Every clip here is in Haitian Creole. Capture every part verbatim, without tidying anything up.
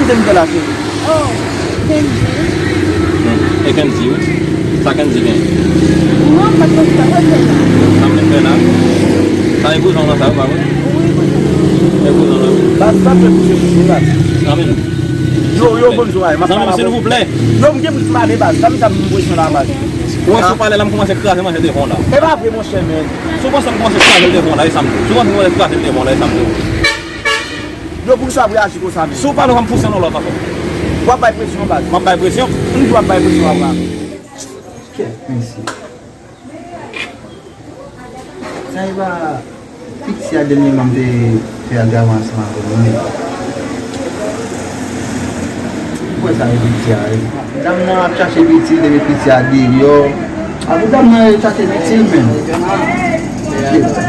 Kite m fè la, cheri. Oh, Kendy. Hmm, e Kendy, wi. Sa Kendy gen? Non, pa t konn sa, pa t fè la. Sa m vin fè la? Sa e kouzon nan sa, ou pa wè? Wi, kouzon. E kouzon nan. Baz, sa fè kouzon, kouzon, baz. Zanmi m. Yo, yo, bonjou, ay, m ap pale avè w. Zanmi m, silvouplè. Yo, m gen pou m ale, baz. Sa m, sa m bezwen la, baz. Ou wè, si w pale la, m kòmanse kraze manje devan w la. E pa vre, monchè, men. Si w panse m kòmanse kraze l devan w la, e sa m di w. Si w panse m kòmanse kraze l devan w la, e sa m di w. Yo, poukisa w reyaji konsa, men? Si w pale, w pa m pouse nan lòt ankò. W ap bay presyon, baz. M ap bay presyon? M di w ap bay presyon, apa. Kèt, mesye. Sa e pa piti a dènyèman m te fè agravman ansanm avè l, wi. Ou kwè sa e piti a, wi. Dam nan ap chache piti, li te met piti a deyò. Apre dam nan chache piti l menm.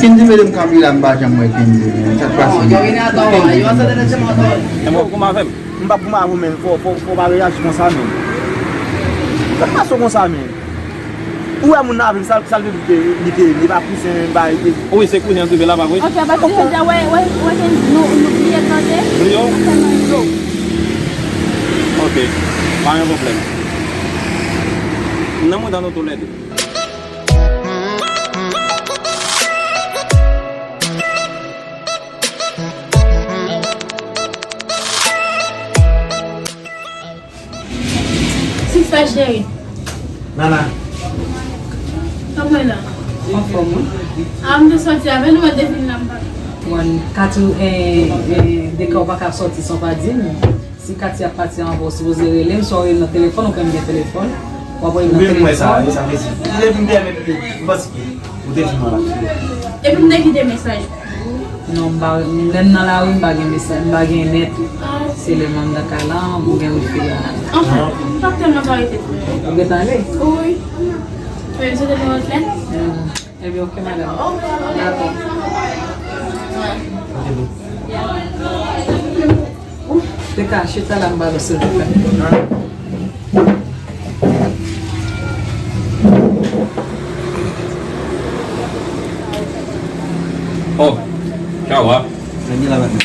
Kendy mete m kanpe la, m pa janm wè Kendy menm. Sa k pase menm? Kendy. Enben, w kòm avè m. M p ap kòm avè w, men fò, fò, fò w pa reyaji konsa, men. Sa k pase w konsa, men? Ou wè moun nan avè m, sa, sa l vle di ke li te, li pa kouzen, li pa, li te. Wi, se kouzen an ki te la, pa vre? Ok, pase Kendy, wè, wè, wè, Kendy, nou, nou bliye tande. Bliye w? Yo. Ok, pa gen pwoblèm. M nan mouda nou toulède. Sista cheri. Nana. Kòman w ye la? Anfòm, wi. A, m te sòti avè nou, mwen te vin la, m pa. Mwen, Katy, eh, eh, de ka w pa ka sòti san w pa di m. Si Katy ap pati anvan, w sipoze rele m, swa w rele m nan telefòn, ou konn gen telefòn. W ap rele m nan telefòn. Ou byen wè sa, e sa vle di. Ou te vin dèyè m epi m panse ke ou te vin nan la. Epi m te kite mesaj. Non, m pa, lè m nan lari, m pa gen mesaj, m pa gen nèt. Se lè m nan kay la, m gen wifi a. Anfen, m pa tèlman ka rete tou. Ou gentan ale? Wi. Men m sou te nan lòt lè. Hmm. Ebyen, ok, madanm. Dakò. Ou te ka chita la, m ba nou, silvouplè. Oh, Chawa. Sa gen la, madanm?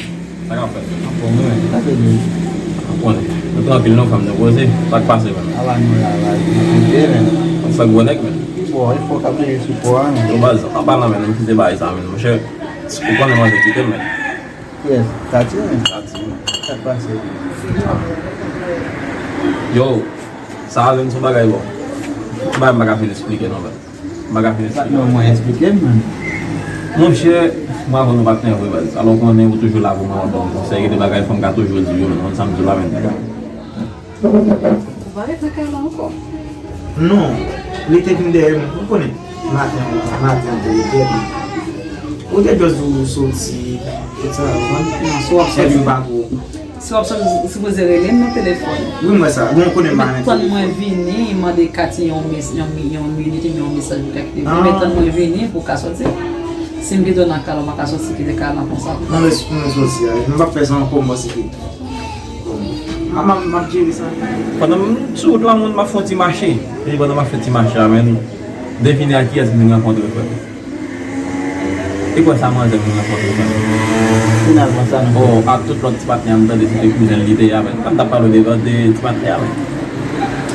Sa k ap fèt? Anfòm, wi, men. Sa fè di. Anfòm. Nou tranpil, non, fanm, nou poze. Sa k pase, menm? Ala nou la, la, nou poze, men. Ou fè gwo nèg, men. Bon, e fò k ap leve sou kò a, men. Yo, baz, pa pale, men, nou kite bagay sa, men. Monchè, ou konnen manzè kite m, men. Kiyès? Katy, men. Katy, men. Sa k pase? Yo, sa a vin sou bagay, bon. Bagay m pa ka fin esplike, non, men. M pa ka fin esplike. Non, mwen, esplike m, menm. Monchè, m avè w nou patnè vre, baz. Alò, w konnen ou toujou la pou mwen, w ap ban m konsèy, gen de bagay fò m ka toujou di yo, men w konn sa m di w la, men. Ou pa ret nan kay la ankò? Non, li te vin dèyè m, ou konnen. Maten, maten, an te rete. Ou te dwe di w soti, tout sa, ou konn. Non, si w ap soti. Epi w pa ko. Si w ap sòti, ou sipoze rele m nan telefòn. Wi, m wè sa. Bon, ou konnen m pa renmen telefòn. Ou mèt tann mwen vini, mande Katy yon mes-, yon mi-, yon minit, yon mesaj pou Katy. Ou mèt tann mwen vini pou w ka sòti. Si m kite w nan kay la, ou pa ka sòti kite kay la konsa. Mwen res-, mwen sòti a. M p ap fè sa ankò, m panse ke. Bon. M ap, m ap, m ap jere sa. Pandan m sou wout la, moun, m ap fè yon ti mache. Epi pandan m ap fè ti mache a, men, devine ak kiyès m vin rankontre, frè m. E kwè sa manzè m rankontre, frè m. Finalman, sa nou fè? Bon, ak tout lòt ti patnè a m tande se te kouzen l li te ye a, men. Sa m t ap pale w de, de ti patnè a, men.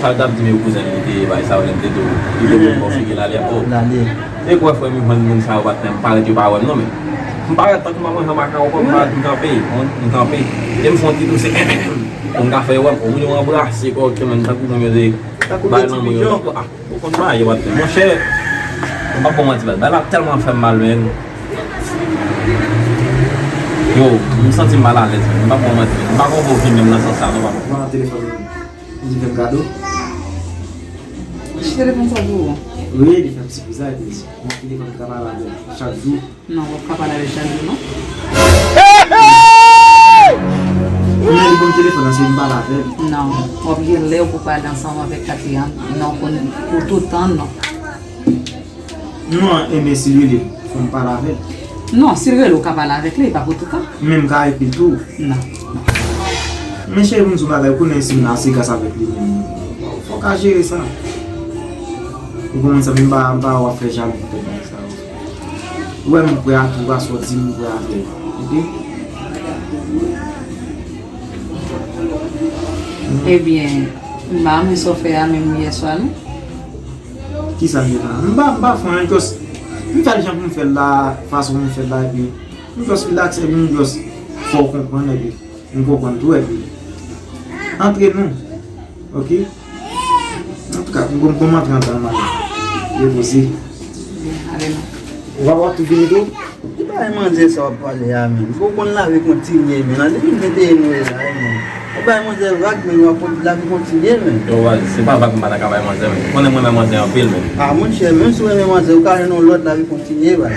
Sa l t ap di m yo kouzen l li te ye, bay sa yo, lè m te di w, li te bon bò figi l ale a. Oh. L ale. E kwè, frè m, jwenn moun sa yo, patnè m, parèt yo pa wè m, non, men. M parèt tankou m ap manje makawon, m parèt, m kanpe, m, m kanpe. E m fè yon ti touse. Pou m ka fè yo wè m, ou yo anbrase kò, men, tankou moun yo te bay lanmou yo, tankou, ah. Ou konn bagay yo, patnè. Monchè, m p ap ba w manti, baz. Bagay la tèlman fè m mal, men. Yo, m santi m mal alèz, men. M p ap ba w manti, men. M pa konn pou w vin menm nan sans sa, non, papa. Mwen nan telefòn, li fè m kado. Ki telefòn sa pou ou? Wi, li fè m sipriz la, epi yon telefòn ki ta pale avè m chak jou. Non, w ap ka pale avè l chak jou, non. Men li ban m telefòn nan, se pou m pale avè l. Non, w ap gen lè w pou pale ansanm avèk Katy a. Non, pou, pou tout tan, non. Non, enben si l rele m, fò m pale avè l. Non, si l rele w, w ka pale avèk li, e pa pou tout tan. Men m ka ekri l tou. Non. Men cheri, pou m di w bagay, ou konnen si m la, se gras avèk li menm. Fò w ka jere sa. Ou konprann sa, men m pa, m pa wè w ap fè jalou pou bagay sa yo. Ou wè m prè a tou, pa sòti, m prè a fè. Ok? Ou Ebyen, m pa renmen sa w fè a menm yè swa non. Kisa m gen la? M pa, m pa fè anyen, just m fè l jan pou m fè l la, fason pou m fè l la, epi m just relax, epi m just fè w konprann, epi m konprann tou, epi antre nou, oke? Antouka, m bon, bon, m antre andan, m ale. Depoze. Ale non. Ou pa wè tou fini tou? Ki bagay manzè sa w ap pale a menm? Bon, konn lave kontinye menm. Nan depi venteyen nou ye la, menm. Ou bay manzè vag, menm, w ap lave kontinye menm. Yo, Val, se pa vag m pa ta ka bay manzè menm. Ou konnen mwen renmen manzè anpil menm. A, monchè, menm si w renmen manzè, ou ka jwenn yon lòt lave kontinye, bay.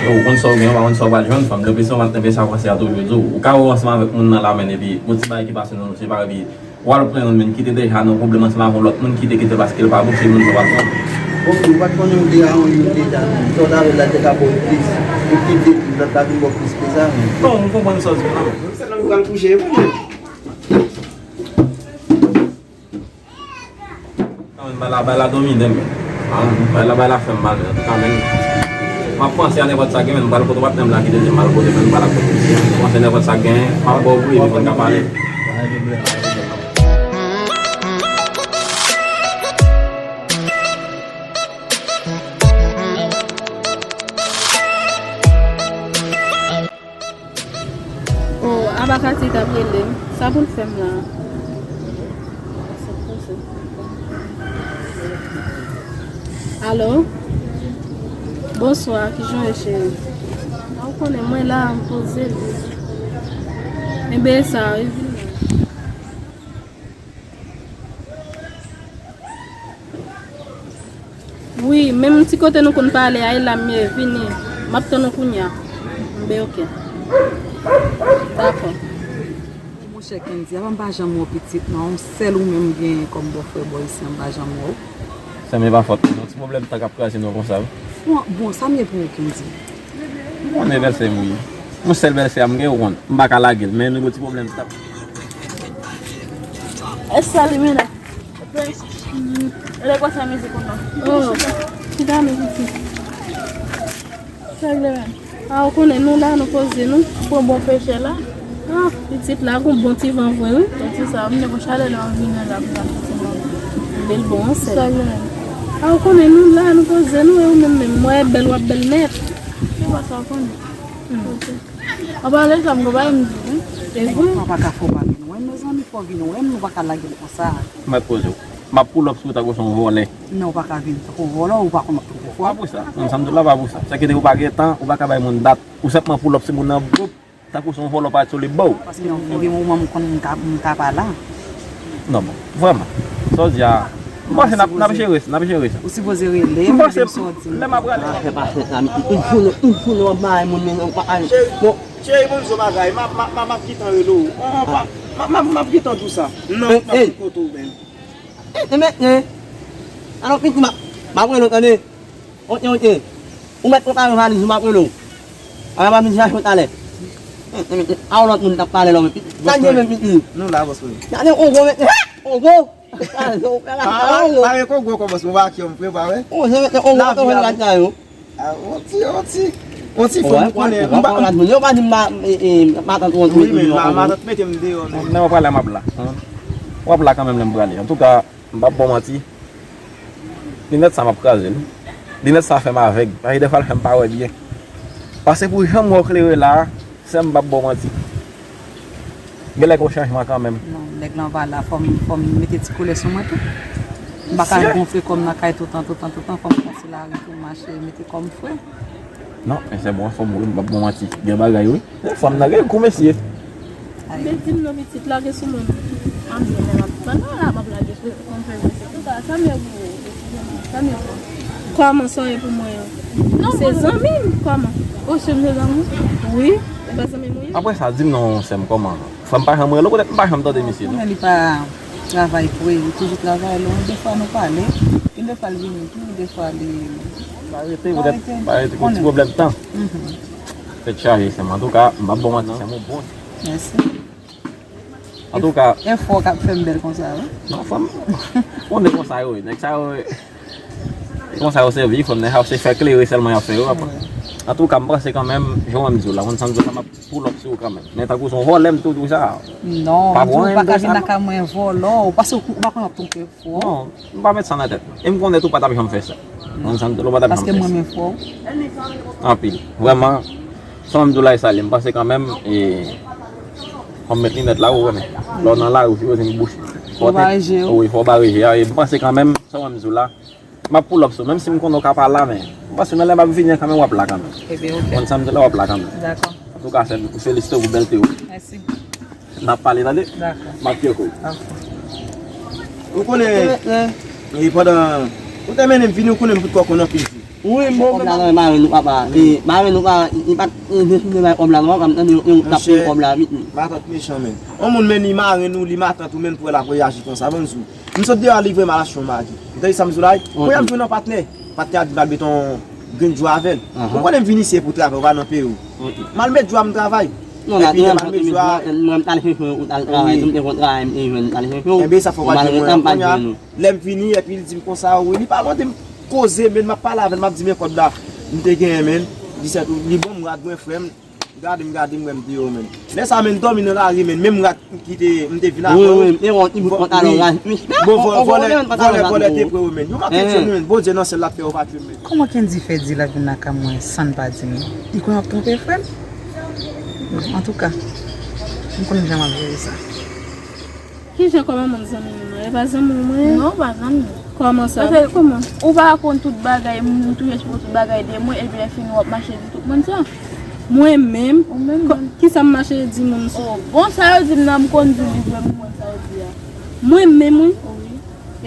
Yo, ou konn sa w gen, ou pa konn sa w pral jwenn, fanm. Depi se yon maten, depi sa kòmanse a toujou di w. Ou ka wè w ansanm avèk moun nan la, menm, epi yon ti bagay ki pase nan nou, se pa epi w al pran youn menm ki te deja nan pwoblèm ansanm avè yon lòt moun ki te kite l paske l pa bouche moun sa w al pran. Bon, ou pa t konnen ou te a yon moun deja menm. Sa w ta vle la te ka ba w plis. Ou kite l, lòt la vin ba w plis ke sa menm. Non, m konprann sa w di la. Se nan ou pral kouche, wi. Kanmenm, bay la, bay la domine m. Ah, bay la, bay la fè m mal, men. Kanmenm, m ap panse a nenpòt sa gen, men m pral kote patnè m la ki te di m al kote, men m pral ak kote misye. M panse nenpòt sa gen, m ap ba w bri, epi fò n ka pale. Oh, Abakati t ap rele m. Sa pou l fè m la? Alo? Bonswa, kijan w ye, cheri? A, ou konnen, mwen la, m poze l. Enben, sa, revin la. Wi, menm ti kote nou konn pale a, e la m ye, vini. M ap tann ou kounye a. Enben, oke. Dakò. Monchè Kendy, apa m pa janm wè w pitit non, sèl ou menm m genyen kòm bòfrè bò isi a, m pa janm wè w. Sè m, e pa fòt mwen, yon ti pwoblèm tan k ap kraze nou konsa wi. Bon, bon, sa m ye pou ou, Kendy? M konnen bèlsè m wi. Yon sèl bèlsè a m gen, ou konn. M pa ka lage l, men nou gen yon ti pwoblèm tan. Èske sa li menm? E lè kwa sa mizik kontan? Oh, chita non pitit. Sa vle menm? A, ou konnen nou la, nou poze nou. Pran bon frechè la. Ah, pitit la, gon bon ti van vre, wi. Bon ti sa, m te gon chalè lè w vini la pou m ap santi mwen. Bèl bon, sè. Sa vle menm? A, ou konnen nou la, nou poze nou, e ou menm menm, mwen bèl, w ap bèl nèt. Se pa sa w konnen. Hmm. Ok. Anpale sa, m gon bagay m di, wi. E vre? Ou pa ka fè w pa vin wè m, mezanmi, fò w vin wè m, nou pa ka lage l konsa. Mèt poze w. M ap pull up sou ou tankou se yon vòlè. Non, ou pa ka vin tankou vòlò, ou pa konn tankou vòlò. Pa pou sa. Non, sa m di w la pa pou sa. Se ke depi ou pa gen tan, ou pa ka bay moun dat. Ou senpman pull up sou moun nan, boup, tankou se yon vòlò parèt sou li, bow. Paske yon, yon moman m konn m ka, m ka pa la. Non, bon, vrèman. Sa w di a, m panse n ap, n ap jere sa, n ap jere sa. Ou sipoze rele m, m panse, lè m ap rale. Ah, fè pasyans la, m, m fout nou, m fout nou ap bay moun, men nou pa al. Bon. Cheri, bon, zo bagay, m ap, m ap, m ap, m ap gentan rele w. On, on, pa, m ap, m ap, m ap gentan di w sa. Non, m ap sou kote w menm. E, e, men, e. Alò, pitit, m ap, m ap rele w, tande. Oke, oke. Ou mèt prepare valiz ou, m ap rele w. Ala pa vin chache w talè. E, e, e, a yon lòt moun t ap pale la, men pitit. Sa gen menm pitit. Nou la, bòs, wi. Gade, Ongo, men, Ongo. Pale, pale, pale. Pale, Ongo, kòmanse, ou pa ki yon vre, pa wè? Ongo, men, Ongo, lavi a, gade sa yo. Ah, on ti, on ti, on ti fanm ou konnen, m pa, m pa di m pa, e, e, matant ou antre wi, men ma, matant mete m deyò, men. Lè w ap prale, m ap la. W ap la kanmenm lè m prale. Antouka, m p ap ba w manti. Linèt sa m ap kraze l. Linèt sa fè m avèg. Paske dèfwa l fè m pa wè byen. Paske pou jan m wè w klere la, sè m p ap ba w manti. Genlè gon chanjman kanmenm. Non, nèg lan pa la, fò m, fò m mete ti koulè sou mwen tou. M pa ka gonfle kò m nan kay toutan, toutan, toutan, fò m pase lari tou, mache, mete kò m fre. Non, men sè m, ou anfòm wi, m p ap ba w manti. Gen bagay wi. Fanm nan gen gou mesye. Men di m non pitit, lage sou mwen. M ap jwenn lè m ap, pandan la m ap lage sou kòm fè mesye. Antouka, sa m ye pou ou? Sa m ye pou ou? Kòman sa w ye pou mwen an? Non, se zanmi m, kòman? O, se m se zanmi w? Wi, e pa zanmi m ou ye? Apre sa, di m non, sè m, kòman? Frè m pa janm rele w, poutèt m pa janm tande misye, non. Konnen li pa travay vre, li toujou travay, lè yon defwa nou pale, gen defwa l vini tou, defwa li pa rete, poutèt pa rete, pou ti pwoblèm tan. Mhm. Tèt chaje, sè m. Antouka, m p ap ba w manti, sè m, ou bon. Mèsi. Antouka. Efò k ap fè m bèl konsa, wi. Non, frè m. Ou konnen konsa yo ye. Nèg sa yo, se konsa yo sèvi, frè m. Nèg sa yo se fè klere sèlman y ap fè yo, apa. Wi. Antouka, m panse kanmenm, jan w wè m di w la, konn sa m di w la, m ap pull up sou ou kanmenm. Men tankou se yon vòlè m tou di w sa. Non, m di w pa ka vin lakay mwen vòlò, paske ou pa konn w ap twonpe fò. Non, m pa met sa nan tèt mwen. E m konnen tou pa t ap janm fè sa. Konn sa m di w la, ou pa t ap janm fè sa. Paske m renmen fò. Anpil. Vrèman, sa m di w la e sa li, m panse kanmenm, e, fò m met linèt la, ou wè, men. Lè w nan lari, ou sipoze gen bouch. Fò w bare je w. Wi, fò w bare je a. E m panse kanmenm, sa w wè m di w la, m ap pull up sou, menm si m konnen w ka pa la, men m panse nan lè m ap vini an kanmenm w ap la kanmenm. Ebyen, ok. Konn sa m di w la, w ap la kanmenm. Dakò. Antouka, sè m, m felisite w pou bèlte w. Mèsi. N ap pale, tande? Dakò. M ap tcheke w. Ok. Ou konnen, e, pandan ou te mennen m vini, ou konnen m poukò konn anpil jou. Wi, m kòb la nan men marenn ou, papa. E, marenn ou pa, li pa t, li deside bay kòb la non, papa, m tande yo, yo t ap peye kòb la vit, wi. Matant mechan, men. Yon moun, men li marenn ou, li matant ou, men pou wè l ap reyaji konsa, bann sou. M sot deyò a, li voye m al achte yon magi. Ou tande sa m di w la, wi? Kounye a m jwenn yon patnè. Patnè a di m al mete yon grenn djwa avè l. Ou konnen m vin isi pou travay, ou pa nan peyi w. M al met djwa, m travay. Non, epi lè m al met djwa, mwen, m t al chèche w, ou t al travay tou, m te konn travay, m te jwenn, m t al chèche w. Enben, sa fò w pa di mwen, kounye a, lè m vini, epi li di m konsa, wi, li pa mande m koze, men m ap pale avè l, m ap di, men kòb la, m te genyen, men, disèt, li ban m rad mwen, frè m, gade m, gade m, wè m deyò, men. Lè sa, men, m dòmi nan lari, men, menm rad ki te, m te vin avè w. Wi, wi, m te wè yon ti bout pantalon la. Bon, vòlè, vòlè, vòlè te pre w, men. Yo manke tchwe m, men. Bondye nan syèl la t fè yo pa tchwe m, men. Kòman Kendy fè di l ap vin lakay mwen san l pa di m? Li kwè m ap twonpe frè m? Bon, antouka, m konnen jan m ap jere sa. Kijan kòman moun zanmi nou nan? E pa zanmi w mwen ye? Non, ou pa zanmi m. Kòman sa? Paske kòman? Ou pa konn tout bagay, moun toujou esplike tout bagay de mwen, epi lè fini w ap mache di tout moun sa. Mwen menm? Ou menm menm. Kisa m mache di moun sa? Oh, bon, sa yo di m nan, m konn di w li vre, m konn sa yo di a. Mwen menm, wi. Wi.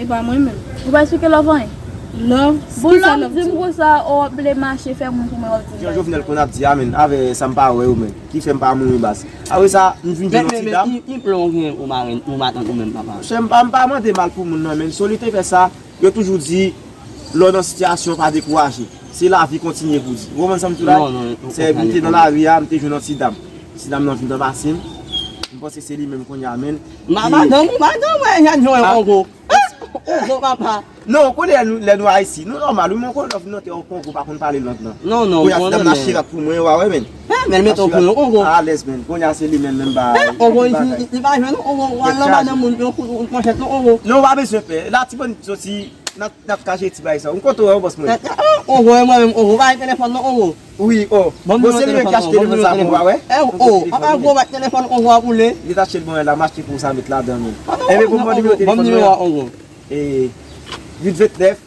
E pa mwen menm. Ou pa esplike love anyen? Love? Bon, kisa love di m konsa, oh, w ap vle mache fè moun pou mwen, w ap di m. Jan Jovenel konn ap di a, men, avè sa m pa wè yo, men. Ki fè m pa mouri baz. Apre sa, m vin jwenn yon ti dam. Men, men, men, ki, ki plan w gen pou marenn, pou matant ou menm, papa? Monchè, m pa, m pa mande mal pou moun nan, men. Si li te fè sa, yo toujou di, lè w nan sitiyasyon, pa dekouraje. Se lavi kontinye pou di. Ou konprann sa m di w la? Non, non, se m te nan lari a, m te jwenn yon ti dam. Ti dam nan vin nan masin. M panse se li menm kounye a, men. Ma, madanm, madanm, mwen, jan jwenn yon kongo. Kongo, papa. Non, ou konnen lè nou, lè nou Ayiti, nou nòmal, wi, men ou konnen lè w vin nan tè yon kongo pa konn pale lang nan. Non, non, konnen, men. Kounye a ti dam nan chire ak pou mwen, ou pa wè, men. Men l mete w pou yon kongo. Alèz, men. Kounye a se li menm, menm ba. Kongo, li pa jwenn yon kongo, w al nan madanm moun, yon kout manchèt, yon kongo. Non, ou pa bezwen pè. La, ti bann soti, n ap, n ap kache ti bagay sa. M kontan wè w, bòs mwen. Ongo, e mwen menm, Ongo, bay telefòn nan, Ongo. Wi, oh. Bon, se li menm ki achte telefòn sa pou mwen, wè. Eh, oh, apa gwo bat telefòn Ongo a boule? Li t achte l bon la, m achte pou sa met ladan men. Enben pou mwen nimewo telefòn mwen. Ongo. E uit vennèf.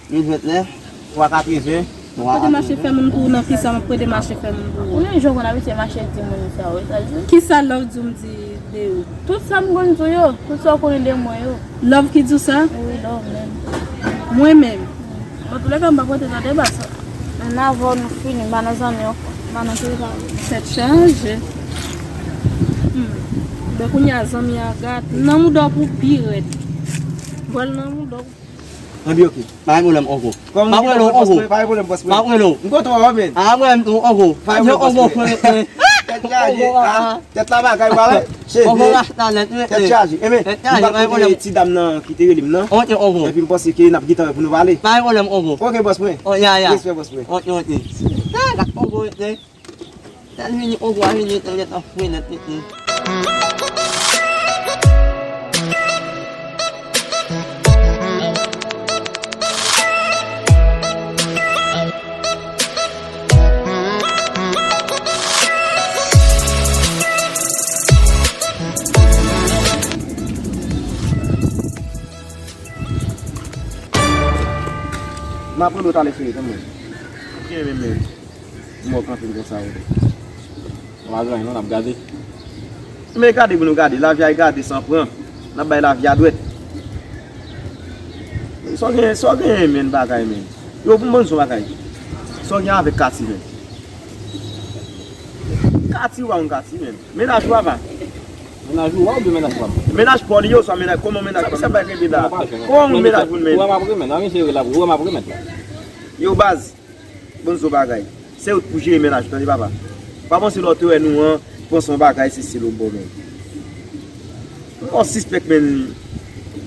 Uit vennèf. Twa katreven. Kote mache fè moun pou ou nan fi sa, m ap prete mache fè moun pou ou. Ou menm jan w konn abitye mache di moun sa, wi, sa l di. Kisa love di w m di de ou? Tout sa m konn di w yo, tout sa w konnen de mwen yo. Love ki di w sa? Wi, love menm. Mwen menm. Antoulèka, m p ap rete tande ba sa. Ann avè w nou fini, m pa nan zanmi ankò, m pa nan peyi pa w. Tèt chaje. Hmm. Ben kounye a zanmi a gate. Nan mouda w pou pi rèd. Vòl nan mouda w. Anbi, ok. Pa gen pwoblèm, Ongo. Kòman ki nan bòs mwen? Pa gen pwoblèm, bòs mwen. Pa gen pwoblèm. M kontan wè w, men. A, mwen menm tou, Ongo. Pa gen pwoblèm, bòs mwen. Tèt chaje, a. Tèt la bagay, w pa wè? Cheve. Ongo rasta nèt, wi. Tèt chaje. Enben, m pral kote ti dam nan ki te rele m nan. Ok, Ongo. Epi m panse ke n ap gentan wè pou nou pale. Pa gen pwoblèm, Ongo. Ok, bòs mwen. Oh, ya, ya. Respè, bòs mwen. Ok, ok. Ah, gad Ongo, wi. Tèl vini, Ongo a vini, tèl gentan fre nèt, wi. M ap rele w talè, cheri, tann mwen. Ok, men, men. M wè w kanpe m konsa, wi. Ou pa gen anyen non, n ap gade. Men gade pou nou gade. Lavi a e gade san pran. N ap bay lavi a dwèt. Sa w gen, sa w gen, men, bagay, men. Yo, pou m ban nou yon bagay. Sa w gen avèk Kati, men? Kati, ou pa konn Kati, men. Mennaj ou, papa. Mennaj ou, ou oubyen mennaj pa m? Mennaj pa w li ye, oswa mennaj, kòman mennaj pa m? Sa, sa bay kenbe la. Kòman moun mennaj moun, men? Ou wè m ap remet, anyen jere la, ou wè m ap remet la. Yo, baz. Bon, zo bagay. Se ou t pou jere mennaj ou, tande papa. Pa panse lè w te wè nou an, panse yon bagay, se stil ou bon, men. M pa sispèk, men.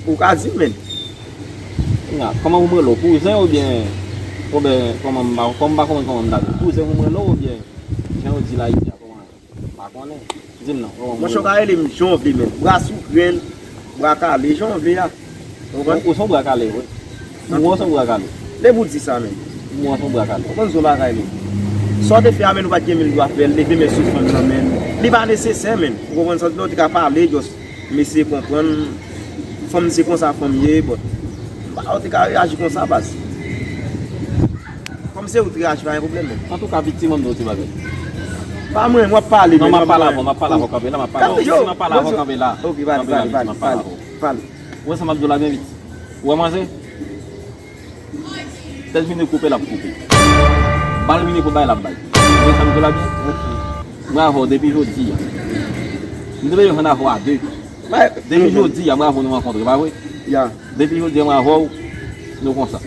Ou ka di m, men. Kòman pou m rele w? Kouzen oubyen Oubyen, kòman m pa, kòm m pa konprann kòman m ta di. Kouzen pou mwen non, oubyen, jan yo di l Ayiti a, kòman, m pa konnen. Di m non, kòman m Monchè, w ka rele m jan w vle, men. Bra sou grenn, bra kale, jan w vle a. Ou konprann? Ou, ou se yon bra kale, wi. Ou, ou se yon bra kale. Depi w di sa, men. Ou se yon bra kale. Ou konn zon bagay, men. Sa w te fè a, men, nou pa t gen mil dwa fè l, leve men sou fanm nan, men. Li pa nesesè, men. Ou konprann sa, w te ka pale, just, mesye konprann, fanm se konsa fanm ye, but, ou te ka reyaji konsa, baz. Kòm se ou t reyaji, pa gen pwoblèm, men. Antouka, viktim, ann di yon ti bagay. Pa mwen, w ap pale, men. Non, m ap pale avè w, m ap pale avè w, kanpe la, m ap pale avè w. Si m ap pale avè w, kanpe la. Ok, pale, pale, pale, pale. Ou wè sa m ap di w la byen vit. Ou wè manzè? Tèt vini koupe, l ap koupe. Bal vini pou bay, l ap bay. Ou wè sa m di w la byen? Mwen avè w depi jodi a. M te bezwen jwenn avè w a de. Depi jodi a, mwen avè w nou rankontre, pa vre? Depi jodi a, mwen avè w, nou konsa.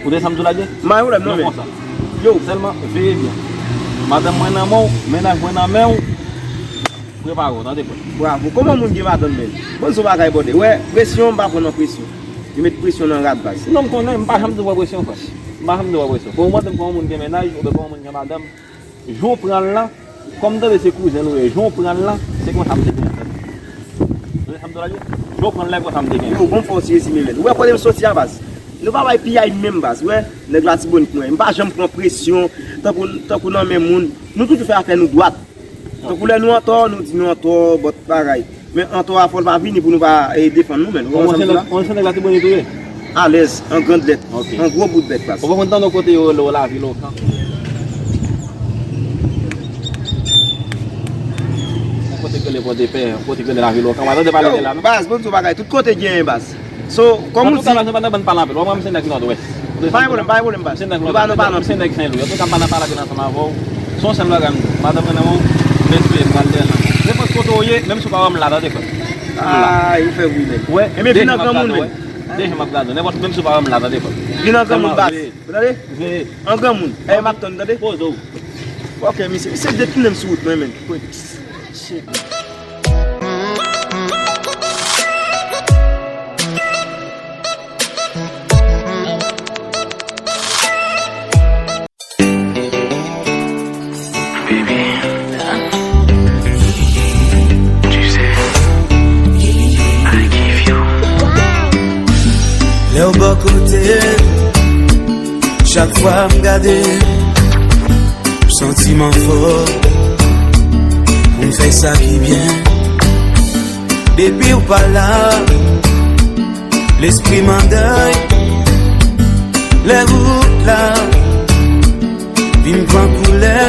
Ou te sanm tou la byen? M pa gen pwoblèm non, men. Yo. Sèlman, veye byen. Madanm mwen nan men w, mennaj mwen nan men w. Prepare w, tande frè. Bravo. Kòman moun gen madanm, men? Bon, se yon bagay bòdè. Wè, presyon, m pa pran nan presyon. Yo met presyon nan rad, baz. Non, m konnen, m pa janm te pran presyon, frè. M pa janm te pran presyon. Bon, ou mande m kòman moun gen mennaj, oubyen kòman moun gen madanm. Jan w pran l lan, kòm tande se kouzen nou ye, jan w pran l lan, se konsa m te gen l. Jan w pran l lan, e konsa m te gen l. Yo, bon fòs rezime, men. Ou wè kote m soti a, baz? Nou pa bay piyay menm, baz, wè. Nèg Latibonit mwen. M pa janm pran presyon, tankou, tankou nan men moun. Nou toujou fè afè nou dwat. Tankou lè nou antò, nou di nou antò, bòt bagay. Men antò a fò l pa vini pou nou pa, eh, defann nou, men. Ou konprann sa m di la? Ou se nèg Latibonit ou ye? Alèz, an grand lèt. Ok. An gwo bout bèt, baz. Ou pa konn tande yon kote yo rele w Lavil Okan? Yon kote ki rele Pòdepè, yon kote ki rele Lavil Okan. Ou pa tande pale de la, non? Baz, bon, di w bagay, tout kote genyen, baz. So, kòm ou di. Antouka, baz, nou pa nan bann pale anpil. Ou wè mwen, m se nèg Nòdwès. Pa gen pwoblèm, pa gen pwoblèm, baz. M se nèg Lòdwès, m se nèg Senlwi. Antouka, m pa nan pale anpil ansanm avè w. Se yon sèl bagay m di w. Madanm mwen nan men w, m espere m pral dèyè l. Nenpòt kote w ye, menm si w pa wè m la, tande frè m. Ay, ou fè bri, men. Wè, de jan m ap gade w, wè. De jan m ap gade w. Nenpòt, menm si w pa wè m la, tande frè m. Vin an granmoun, baz. Ou tande? Veye. An granmoun. Èy, m ap tann, tande? Poze w. Ok, misye, misye detounen m sou wout mwen, men. Shit. Baby, tu sais I give you. Lè w bò kote m, chak fwa m gade, m santi m anfò pou m fè sa ki byen. Depi w pa la, lespri m an dèy. Lè wout la vin pran koulè,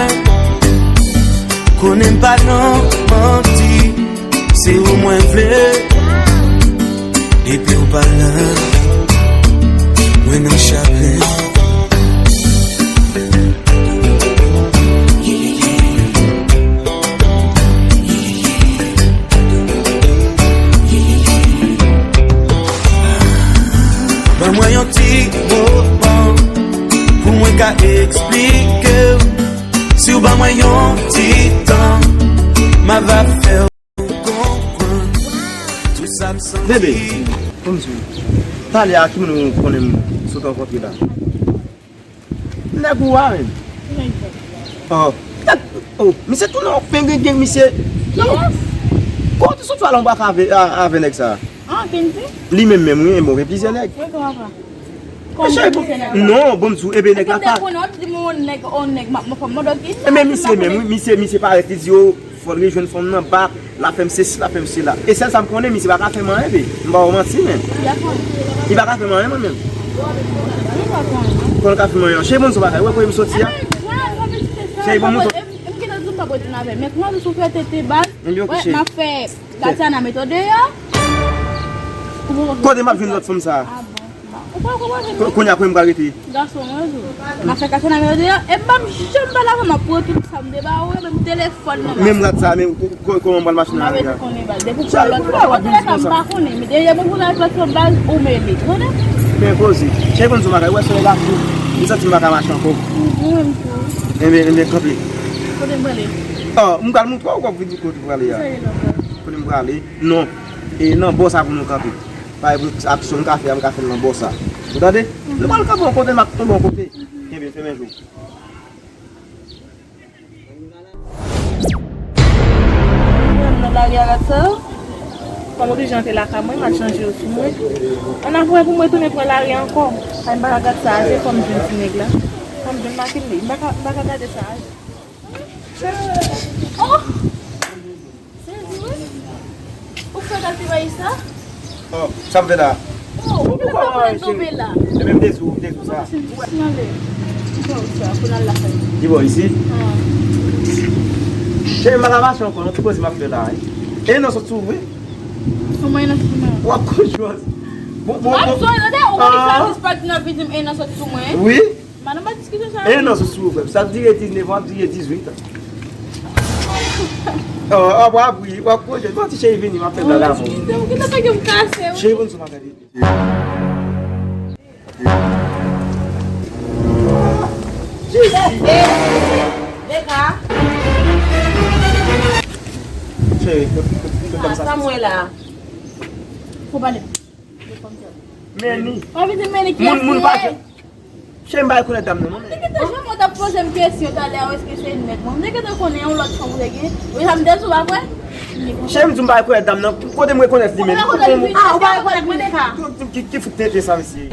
konnen m pa nan manti, se ou mwen vle. Depi w pa la, mwen nan chagren. Ban mwen yon ti moman pou mwen ka eksplike w. Si w ban mwen yon ti tan, m a va fè w konprann tout sa m santi. Bebe, pou m di w, talè a ki moun ou konnen m sot rankontre la? Nèg ou a menm. Oh. Nèg, oh, misye tounen yon pengengeng, misye. Kiyès? Kote w sot pale anba avè, a, avè nèg sa? Ah, Kenzi? Li menm menm, wi, men gen plizyè nèg. Wi, papa. Cheri, bon, non, bon, m di w, ebe nèg la pa. Enben misye menm, wi, misye, misye parèt, li di yo, fò l rejwenn fanm nan bak, l ap fè m sesi, l ap fè m sela. E sèl sa m konnen, misye pa ka fè m anyen, ebe. M pa ba w manti, men. Li pa ka fè m anyen, mwen menm. Konnen l ka fè m anyen. Cheri, bon, m di w bagay, wè kote m soti a? Cheri, bon, m di w. Kote m ap jwenn lòt fanm sa a? Ah bon. Ou pa konprann? Ko-, kounye a, kote m pral rete? Gason mwen tou. M ap fè kase nan men yo deyò. E m pa janm pale avè w, m ap pran tout sa m te ba ou yo, menm telefòn nan. Menm rad sa, men ko-, ko-, kòman m pral mache nan lari a? Depi w pran lòt fanm, an tou lè ka m pa konnen, men depi w pran lòt fanm baz, ou mele, tande? Men koze. Cheri, konn sou bagay, ou wè se nèg la fou. M santi m pa ka mache ankò. Mwen menm tou. Enben, enben, kanpe. Kote m prale? Oh, m pral montre w kote m prale a. Kote m prale? Non. E nan bò sa pou nou kanpe. Pa egzanp, aksyon m ka fè a, m ka fè l nan bò sa. Ou tande? Nou pral kanpe yon kote, m ap tonbe yon kote. Kenbe, fèmen je w. Mwen nan lari a rat sa yo. Kòm oblije antre lakay mwen, m al chanje yo sou mwen. Ann ap wè pou mwen tounen pran lari ankò. Kay m pa ka gad sa aje, fò m jwenn ti nèg la. Fò m jwenn Makenney. M pa ka, m pa ka gade sa aje. Oh! Sezi wi. Ou fè gade ti bagay sa? Oh, sa m fè la? Oh, ou pa konprann tonbe la. E menm de sou, de sou sa. Sinyale. Ki bò sa? Pou n al lakay. Ki bò isi? Ah. Cheri, m pa ka mache ankò, non, tout koze m ap fè la, wi. E non, sot sou, wi. Kòman e nan sot sou mwen? W ap konn jwèt. Bon, bon, bon. M ap sonje, tande, ou konn sa dispat nan vi m, e nan sot sou mwen? Wi. Madanm pa diskite sa. E non, sou sou, frè. Sa dire diznèf an, ap dire dizuit an. Oh, ap, ap, wi, w ap pwojè. Bon, ti cheri vini, m ap fè blòk avè w. Ou gentan fè ke m kase, wi. Cheri, bon, sou m ap gade. Jezi. Dega. Cheri, kote, kote, kote sa? Sa mwen la. Fò pale. Meni. Pa vin di Meni ki moun, moun pa fè. Cheri, m pa rekonèt dam nan, non. Nèg ta janm t ap poze m kesyon talè a, èske se nèg mwen. Nèg ta konnen yon lòt fanm ou te gen. Wi, sa m te sou pa vre. Cheri, m di m pa rekonèt dam nan. Kote m rekonèt li menm? Ah, ou pa rekonèt mwen, Deka? Ki, ki, ki fout tenten sa, mesye?